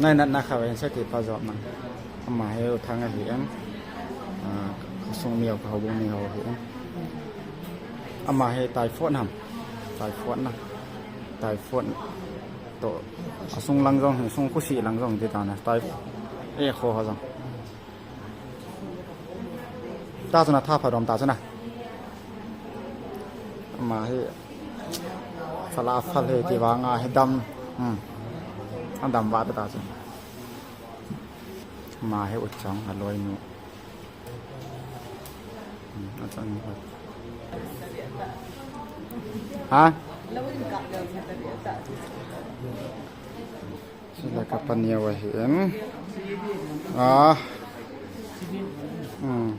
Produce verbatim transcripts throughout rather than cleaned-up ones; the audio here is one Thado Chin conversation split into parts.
Nai nat na kha ve sa ti pa jop na. Ama hi u thang ahi em. Ah, sung mi ho ka ho bung mi ho hi em. Ama hi typhoid ham. Typhoid na. Typhoid to. Asung lang jong, sung kusi lang jong ti ta na. Typhoid. E kho ha jong. Ta chu na tha pha dom ta chu na. Ama hi. Phala phal he ti vang a hi dam. Hmm. A dam va ta chu. Ama hi u chang a loi nu. Hmm, a chang. Ha? Sila ka paneo ahi em. Ah. Hmm.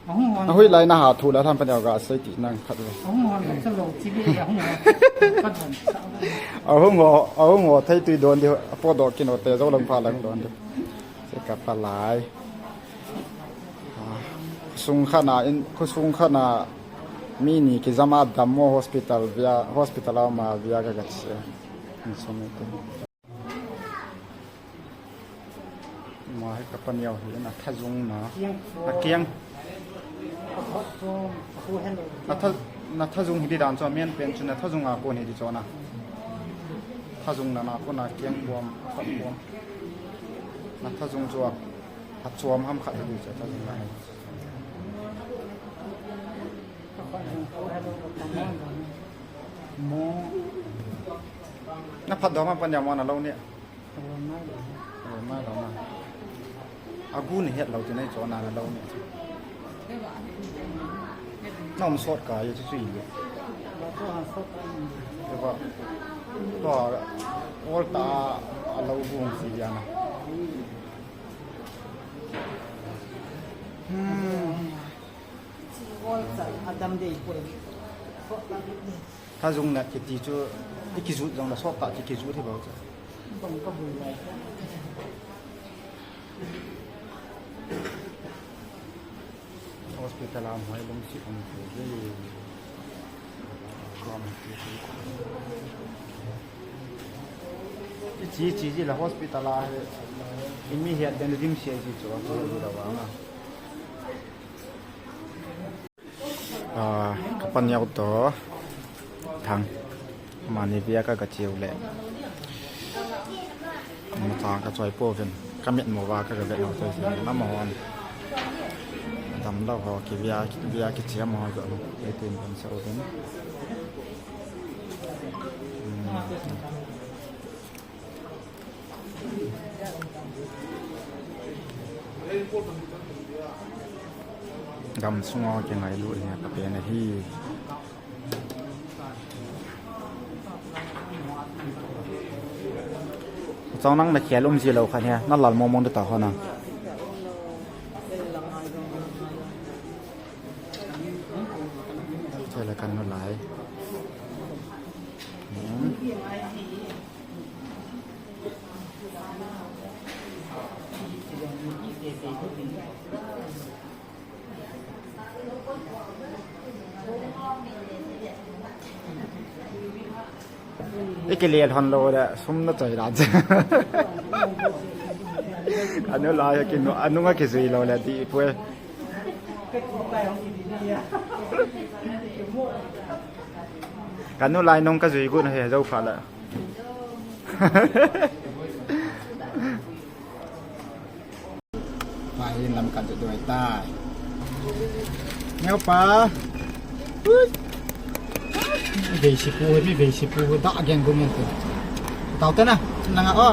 Ahung hon. Ahui lai na ha thu la tham paneo ga sei ti nang khat le. Ahung hon, sa lo chi bi, ahung hon. Ahung ho, ahung ho thei tui don di, po do kin o te jo lang pha lang don di. Se ka pa lai. Ah, khosung khat na in, khosung khat na mi ni kijam a dam mo hospital via, hospital a ma via ka ga che. In sum te. Ma hi ka paneo hi na thajung na. Kiang. Na kiang. Na tha, na thajung hi di dan chu men pen chu na thajung a kon hi di chu na. Thajung na na kon na kiang bom, khat bom. Na thajung chu a, a chuam ham khat hi di chu thajung na hi. Mo. Na phat dom a paneo mo na lo ni. Alo mai lo na. Agu ni het lo ti nai chu na na lo ni. Na um sot ka ye chu chu ye. Ba to han sot ka ye. Ba. To ol ta a lo gu si ya na. Hmm. Ol ta a dam dei ko. Sot ka ye. Thajung na kiti chu, i kijut jong la sot ta ki kijut hi bou chu. Bang ka bul lai. Hospital a hoi lung si um chu hi. Kom ki chu. I chi chi ji la hospital a hi. I mi hiat den dim sia ji chu, chu la wa na. Ah, ka paneo to thang. Mani via ka ka chiu le. Mata ka choi po vin. Ka mit mo va ka ka ve no choi sin. Na mo hon. Dam lo ho ki via, via ki chia mo ho jo. Eighteen pon sa o vin. Hmm. Gam sunga kingailut hi ka pen ahi. Chong nang na khel um ji lo khan he, na lal mong mong de ta ho na. Chai la kan no lai. Hmm. Ikile hon lo le sum na choi la. Anu la ya kinu, anu nga kijui lo le di pue. Kanu lai nung ka jui gu na he, jo pha la. Pa hin lam ka jui doi tai. Neo pa. Ui. Vei si pu, mi vei si pu, da gen gu men te. Tau te na, na nga o.